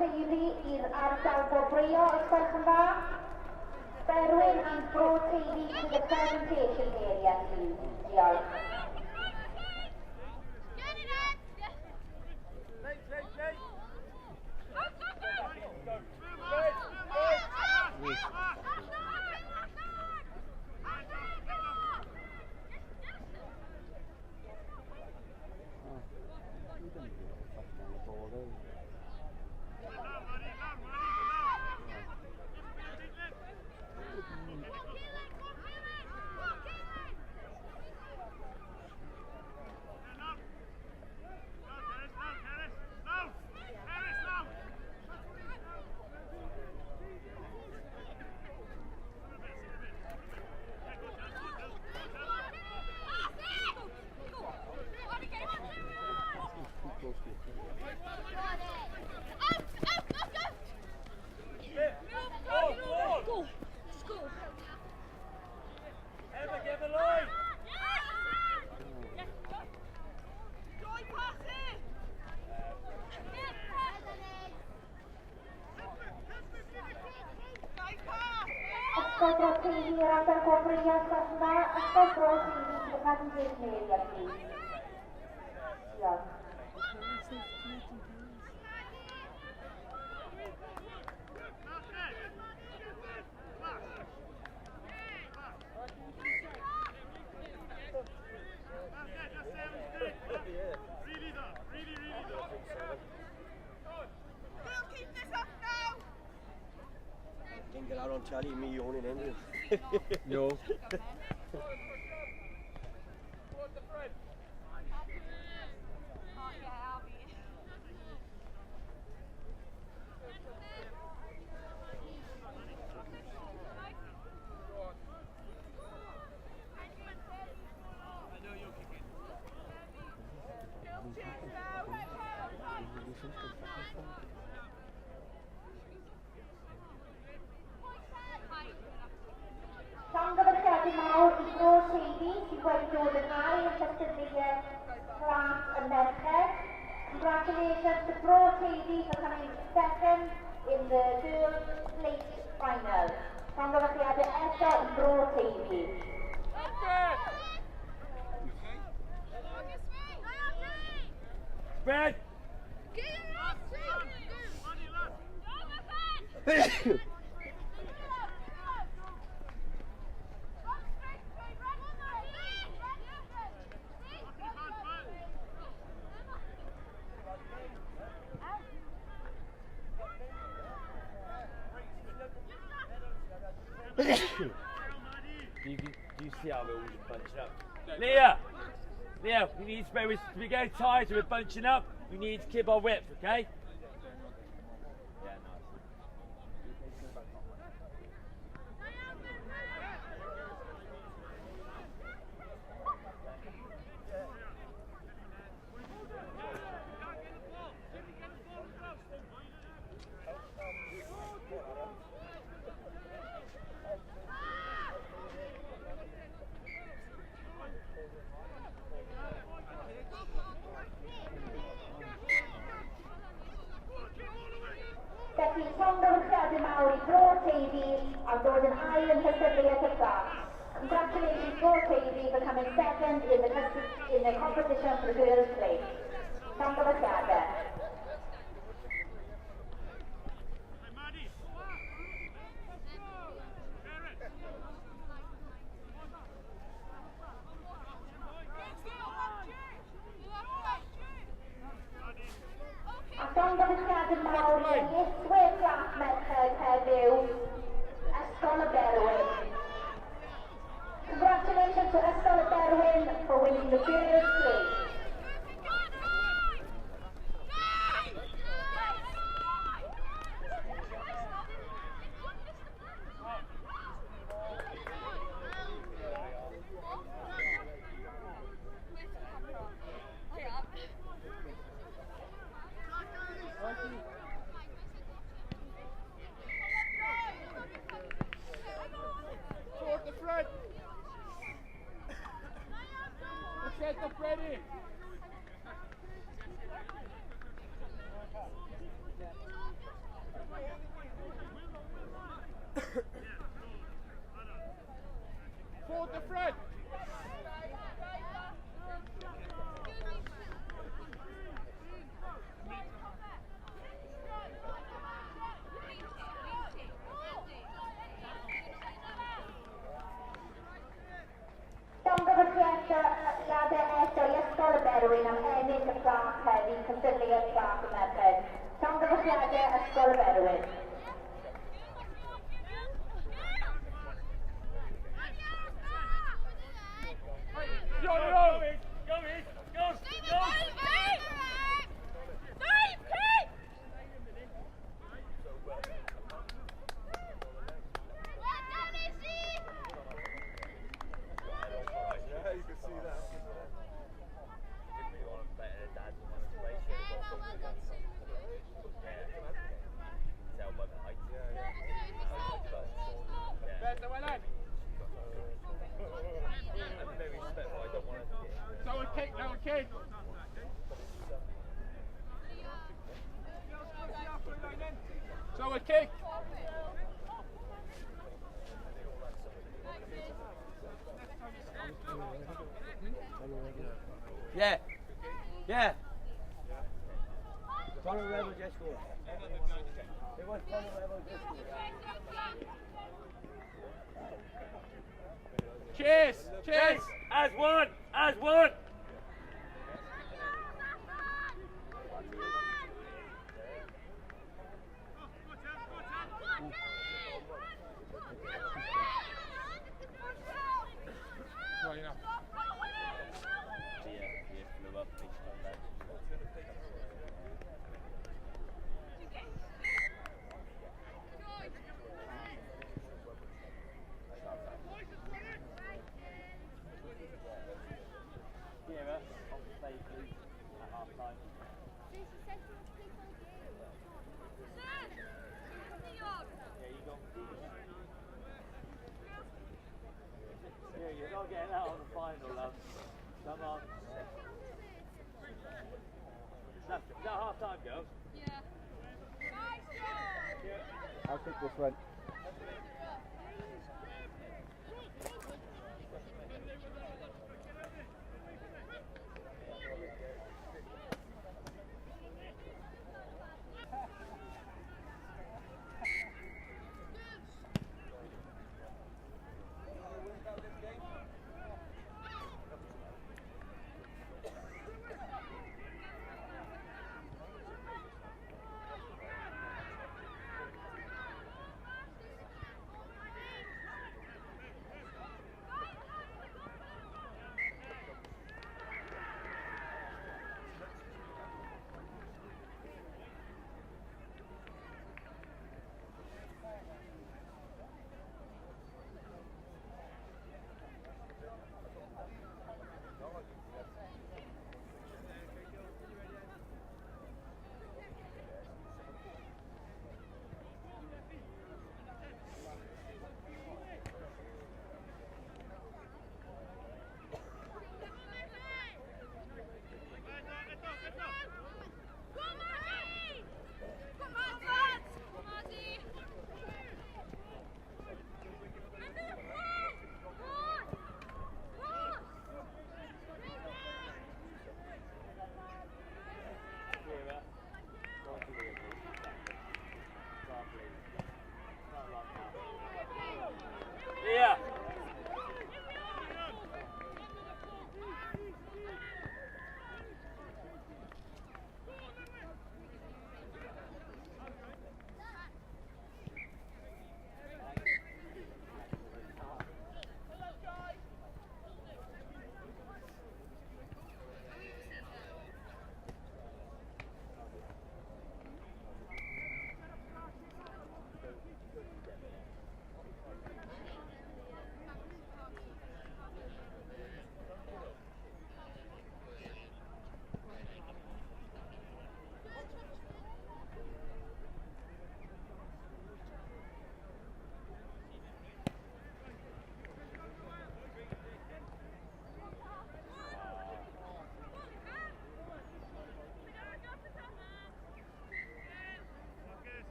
Teifi i'r ardal gwobrwyo, os gwelwch yn dda. Berwyn and Bro Teifi to the presentation area, please. Diolch. Ysgol Bro Teifi i'r ardal gwobrwyo, os gwelwch yn dda. Ysgol Bro Teifi to the presentation area, please. Diolch. Didn't get out on telly, me yawning in. No. Llongyfarchiadau mawr i Bro Teifi sydd wedi dod yn ail yn cystadleuaeth plant y merched. Congratulations to Bro Teifi for coming second in the girls' plate final. Llongyfarchiadau eto i Bro Teifi. Spread! Do you see how we're all just bunching up? Leah! Leah, we need to we get tired, we're bunching up. We need to keep our width, okay? Yeah, nice. Felly, llongyfarchiadau mawr i Bro Teifi am ddod yn ail yn nghystadleuaeth y plant. Congratulations Bro Teifi for coming second in the competition for the girls' plate. Llongyfarchiadau. A llongyfarchiadau mawr i enillwyr plant merched heddiw, Ysgol y Berwyn. Congratulations to Ysgol y Berwyn for winning the girls' plate. Toward the front. Set up ready. Forward the front. Eto i Ysgol y Berwyn am ennill y plat heddi, cystadleuaeth plat y merched. Llongyfarchiadau Ysgol y Berwyn. Go, go, go, go, go! Yeah, you can see that. Kick, now kick. So a kick. Yeah. Yeah. Connor Rebel just scored. It was Connor Rebel just scored. Chase! Chase! As one! As one! Getting out on the final, love. Come on. Is that half time, girls? Yeah. I'll take this one.